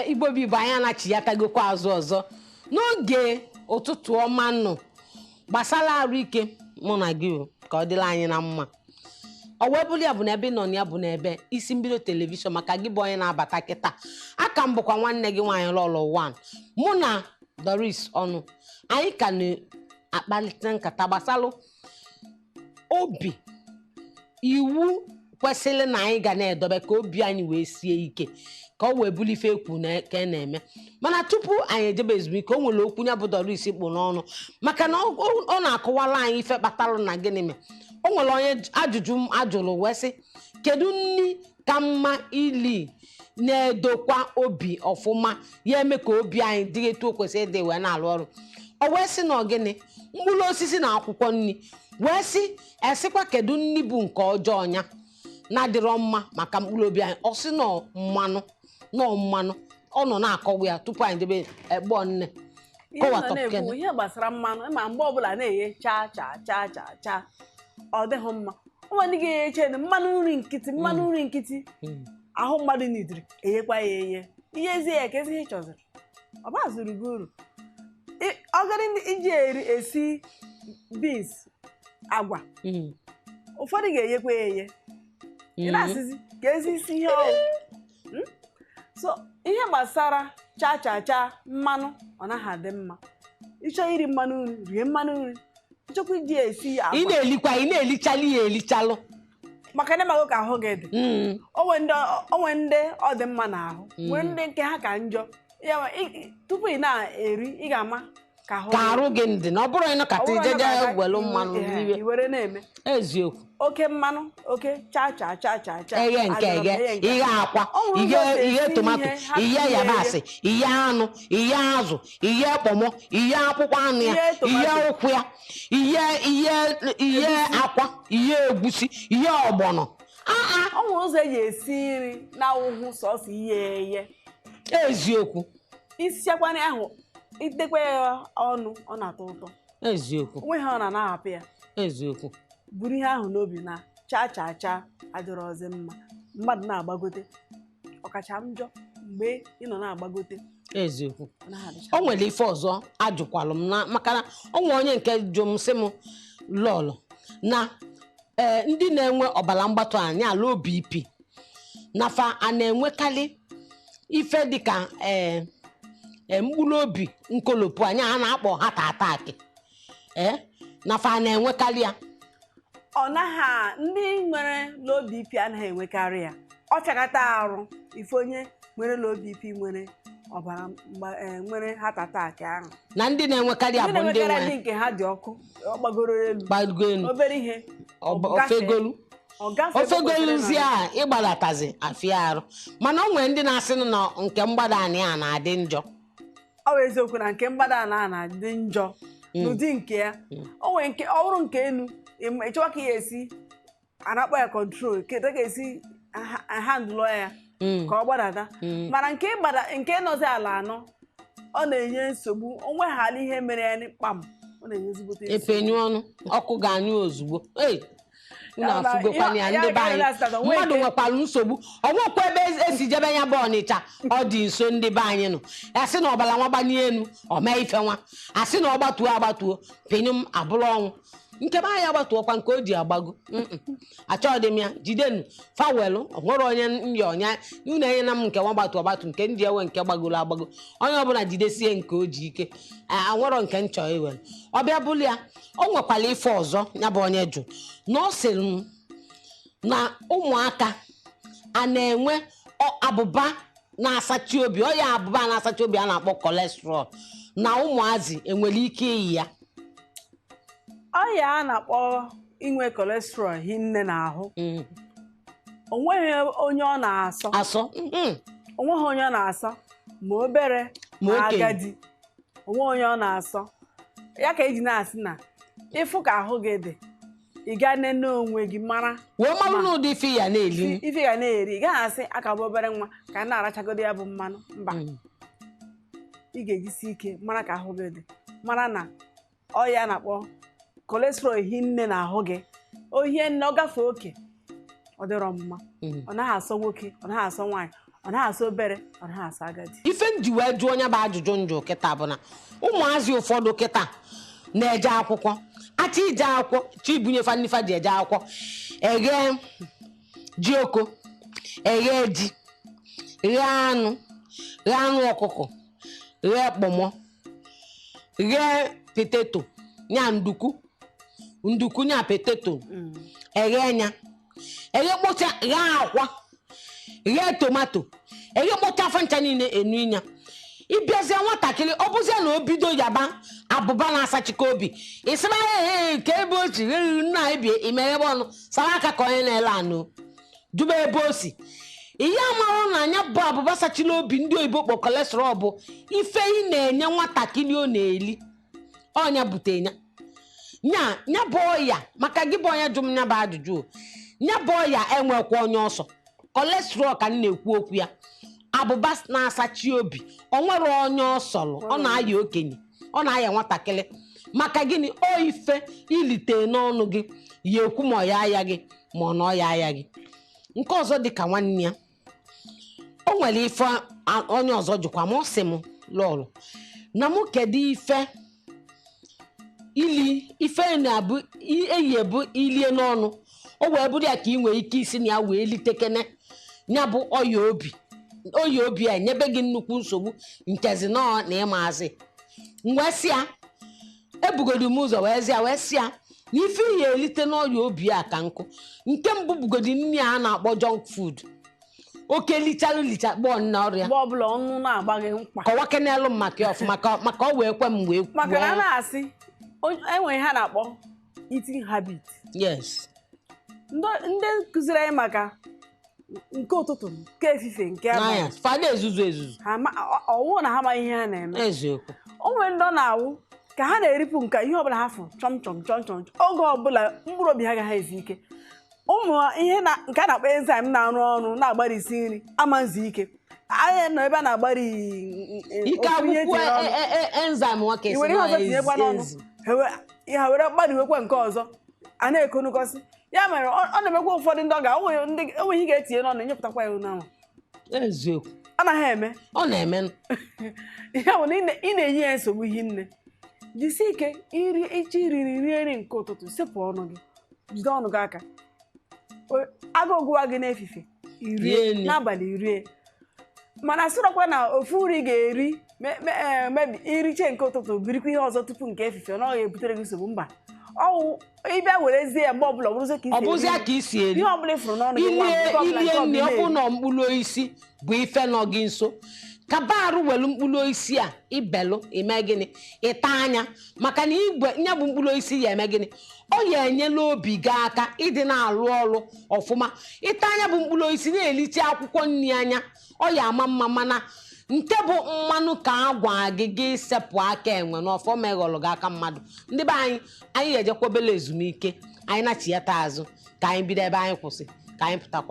Igbo bụ Igbo, anyị anachiatagokwa azụ ọzọ n'oge ụtụtụ ọma nụ gbasara arụ ike mụ na gị o, ka ọ dịla anyị na mma. Ọ wee bụrụ ya bụ na ebe ị nọ na ya bụ n'ebe isi mbido television, maka gị bụ onye na-abata kịta. Aka m bụkwa nwanne gị nwaanyị Lọlọ 1. Mụ na Doris Ọnụ, anyị ka na-akpalite nkata gbasalụ obi, iwu kwesịrị na anyị ga na-edobe ka obi anyị wee sie ike, ka ọ wee bụrụ ife ekwu na ka e na-eme. Mana tupu anyị ejebe ezumike, o nwere okwu ya bụ Doris kpụ n'ọnụ, maka na ọ na-akọwara anyị ife kpatalụ na gịnị mere. O nwere onye ajụjụ m ajụrụ wee sị, kedu nri ka mma ili na-edokwa obi ọfụma, ya eme ka obi anyị dị etu o kwesịrị ịdị wee na-arụ ọrụ? O wee sị na ọgịnị? Mkpụrụ osisi na akwụkwọ nri. Wee sị, esịkwa kedu nri bụ nke ọjọọ ya na-adịrọ mma maka mkpụrụ obi anyị? Ọ sị nọ mmanụ, nọ mmanụ. Ọ nọ na-akọwa ya tupu anyị debe ekpọ nne. Ihe m nọ Kọwatọpụ. Na-ekwu ihe gbasara mmanụ, ma mgbe ọbụla na-eghe chaa chaa chaa chaa chaa, ọ dịghị mma. Ụmụ ndị ga-egheche na mmanụ nri nkịtị, mmanụ nri nkịtị ahụ mmadụ nidiri, eghekwa ya eghe, ihe ezi ya ka ezi ihe ị chọziri, ọ bazuru gị uru. Ọ gara ndị iji eri esi beans, agwa, ụfọdụ ga-eghekwa ya eghe. Ị na-asịzi ka ezi isi ihe ọwụ. So ihe gbasara chaa chaa chaa, mmanụ, ọ naghị adị mma. Ịchọ iri mmanụ nri, rie mmanụ nri. Ịchọkwa iji ya esi Ị agwa, na-elikwa, ị na-elichalụ ya elichalụ. Maka na ịmago ka ahụ gị dị. Onwe ndị ọ dị mma n'ahụ, nwee ndị nke ha ka njọ ya. Ma tupu ị na-eri, ị ga-ama ka ahụ ka gị arụ gị ndị na ọ bụrụ ịnọkata Ọ bụrụ ijeje ịnọkata welu mmanụ riwe. I were na-eme Eziokwu. Oke mmanụ, oke chaa chaa chaa chaa chaa Eghe nke adịrọ eghe mma, eghe nke ighe akwa, Ọ nwere ighe ụzọ esi ighe esi tomato, ihe, hapụ ighe ihe yabasị, ighe anụ, ighe azụ, ighe kpọmọ, ighe akpụkpọ anụ ya, Ighe tomato. Ighe ụkwụ ya, ighe ighe ighe akwa, ighe egusi, ighe ọgbọnọ. Aa. Ọ nwere ụzọ eji esi nri na-awụhụ sọsọ ighe eghe. Eziokwu. Isichakwana ahụ, itekwa ya ọnụ, ọ na-atọ ụtọ. Eziokwu. Onwe ha ọ na-anahapụ ya. Eziokwu. Buru ihe ahụ n'obi na chaa chaa chaa adịrọzi mma. Mmadụ na-agbagote, ọkacha njọ mgbe ị nọ na-agbagote. Eziokwu. Ọ naghị adịcha. O nwere ife ọzọ ajụkwalụ m na, maka na o nwere onye nke jụ m, sị m, Lọlọ, na ee, ndị na-enwe ọbara mgbatụ anya, low BP, na fa a na-enwekarị ife dịka ee mkpụrụ obi nkolopụ anya a na-akpọ heart attack, ee, na fa na-enwekarị ya? Ọ naghị, ndị nwere low BP anaghị enwekarị ya. Ọ fịakata arụ ife onye nwere low BP nwere ọbara nwere heart attack ahụ. Na ndị na-enwekarị ya Ndị bụ ndị na-enwekarị nwere ndị nke ha dị ọkụ, ọ gbagoro elu. Gbago elu. Obere ihe, ọ gafee. Ofegolu. Ọ gafee ebe o kwesịrị Ofegoluzie ịnọ. A ịgbadatazi afịa arụ, mana o nwere ndị na-asị na nke mgbada anị a na-adị njọ. Ọ bụ eziokwu na nke mgbada ala a na-adị njọ n'ụdị nke ya. O nwere nke ọ bụrụ nke elu, ịchọwa ka ya esi a na-akpọ ya control, kedu ka esi handle ya ka ọ gbadata. Mana nke ịgbada, nke nọzi ala anọ, ọ na-enye nsogbu. O nweghala ihe mere ya kpam, ọ na-enye ezigbote nsogbu. Efenyu ọnụ ọkụ ga-anyụ ozugbo. Ei, unu Ya na- afụgokwana ya. Ya Ndị be ka anyị, na-asị na onwe mmadụ nke- nwekwara nsogbu. Ọnwekwa ebe esi jebe ya bụ Ọnịcha, ọ dị nso. Ndị be anyị nọ ya sị na ọbara nwa gbanie elu, ọ mee ife nwa, asị na ọ gbatuo agbatuo, pinyụ m abụrụ ọnwụ. Nke be anyị agbatuokwa nke o ji agbago. Achọghị m ya, jidenu fawelu. Onwere onye nyọ ọnya unu enyena m nke nwa gbatu agbatu, nke m ji ewe nke gbagoro agbago. Onye ọbụla jidesie nke o ji ike. Anwero nke m chọrọ iwere ọbịa bụrụ ya. O nwekwara ife ọzọ ya bụ onye jụ na ọ sịrị m na ụmụaka a na-enwe abụba na-asachi obi, ọya abụba na-asachi obi a na-akpọ cholesterol, na ụmụazị enwere ike iyi ya? Ọya a na-akpọ inwe cholesterol hinne n'ahụ, o nweghị onye ọ na-asọ. Asọ. O nweghị onye ọ na-asọ, ma obere ma ma okenye. Agadi, o nweghị onye ọ na-asọ. Ya ka eji na-asị na ịfụ ka ahụ gị dị, ị ga nene onwe gị mara wee malụ na ụdị ife ya na-eli. Ife ga na-eri, ị gaghị asị aka bụ obere nwa ka a na-arachagodo ya bụ mmanụ. Mba, ị ga-ejisi ike mara ka ahụ gị dị, mara na ọya na-akpọ cholesterol hinne na ahụ gị, ohie nne, ọ gafee oke, ọ dịrọ mma. Ọ naghị asọ nwoke, ọ naghị asọ nwaanyị. Ọ naghị asọ obere, ọ naghị asọ agadi. Ife m ji wee jụọ onye bụ ajụjụ njụ kịta bụ na ụmụazị ụfọdụ kịta na-eje akwụkwọ, achọ ije akwụkwọ, chi ibunye fa nnifa ji eje akwụkwọ, eghe ji oko, eghe ji, ghee anụ, ghee anụ ọkụkọ, ghee kpọmọ, ghee potato, nya nduku, nduku nya potato, eghe nya, eghe kpocha, ghee akwa, ghee tomato, eghe kpocha, afa ncha niile enu ịnya. Ịbịazie nwatakịrị, ọ bụzie na o bido yaba abụba na-asachikọ obi, ịsịba ee ka ebe o si ee, nna ebie imeghebe ọnụ sara aka ka onye na-ele anụ duba ebe o si. Ihe amarụ na anya bụ abụba sachila obi, ndị oyibo kpọ cholesterol, bụ ife ị na-enye nwatakịrị ọ na-eli, ọnya bute nya nya nya bụ ọya. Maka gị bụ onye jụ m nya bụ ajụjụ o. Nya bụ ọya enwekwa onye ọsọ. Cholesterol ka m na-ekwu okwu ya, abụba na-asachi obi, o nwere onye ọsọlụ. Ọ na-aya okenye, ọ na-aya nwatakịrị. Maka gịnị? O ife ilite n'ọnụ gị ya ekwu ma ọ ya aya gị ma ọ na ọ ya aya gị. Nke ọzọ dị ka nwanne ya, o nwere ife onye ọzọ jụkwa m, ọ sị m lọlụ na mụ kedu ife ili ife na-abụ eyi ebu ilie n'ọnụ, o wee bụrụ ya ka ị nwee ike isi na ya wee litekene ya bụ ọya obi. Ọya obi a enyebe gị nnukwu nsogbu nkezi nọọ na ịmaazị. Wee sị ya ebugodi m ụzọ wee zi ya, wee sị ya na ife ihe elite n'ọya obi a ka nkụ. Nke mbụ bugodi nri a na-akpọ junk food, oke lichalụ licha kpọọ nne ọrịa. Mgbe ọbụla ọnụ na-agba gị mkpa. Kọwakenelụ m maka ya ọfụma maka ọ wee kwe m wee Maka na a na-asị enwe ihe a na-akpọ eating habit. Ndị kụziri anyị maka nke ụtụtụ, nke efifie, nke abalị, N'anya fada ezuzu ezuzu. Ha ọwụ na ha amaghị ihe ha na-eme. Eziokwu. O nwere ndị ọ na-awụ ka ha na-eripụ nka ihe ọbụla ha fụ chọm chọm chọm chọm, oge ọbụla mkpụrụ obi ha agaghị ezu ike. Ụmụ ihe na nke a na-akpọ enzyme na-arụ ọrụ na-agbarisi nri ama nzu ike. Anyị nọ ebe a na-agbari Ike ofu ihe akwụkwọ etinyere ọnụ. Enzyme nwoke I si were ihe na ọzọ tinyekwa n'ọnụ, ezi. ha were gbariwekwa nke ọzọ a na-ekonukọsị. Ya mere ọ na-emekwa ụfọdụ ndị ọ ga o nwere o nwere ihe ị ga-etinye n'ọnụ, nyepụtakwa ya n'anwụ. Eziokwu. Ọ naghị eme. Ọ na-eme. Ya bụ na ị na-enye ya nsogbu hinne. Jisie ike iri ịchọ iri nri, rie nri nke ụtụtụ, sepụ ọnụ gị, jide ọnụ gị aka. Agụụ gụwa gị n'efifie, irie. Rie nri. N'abalị rie, mana sịrọkwa na ofu nri ga-eri mebi iriche nke ụtụtụ, birikwa ihe ọzọ tupu nke efifie, na ọ ga-ebutere gị nsogbu. Mba, ọwụ ịbịa werezie ya mgbe ọbụla ọ bụrụzie ka isi Ọ bụzịa eri ka isi eri. Ihe ọbụla ị fụrụ n'ọnụ gị, nwa, Ilie nke ọbụla, ilie nke ọbụla nri, ọ bụ ị na-eri. na mkpụrụ osisi bụ ife nọ gị nso, kaba arụ welu mkpụrụ osisi a ibelụ ime gịnị, ịta anya, maka na igwe nya bụ mkpụrụ osisi ya eme gịnị, ọ ya enyela obi gị aka ịdị na-alụ ọrụ ọfụma. Ịta anya bụ mkpụrụ osisi, na-elichi akwụkwọ nri anya, ọ ya ama mma. Mana nke bụ mmanụ ka a gwa gị, gị sepụ aka enwe n'ọfọ meghọrọ gị aka mmadụ. Ndị be anyị, anyị ga-ejekwa obere ezumike, anyị nachiyata azụ ka anyị bido ebe anyị kwụsị, ka anyị pụtakwa.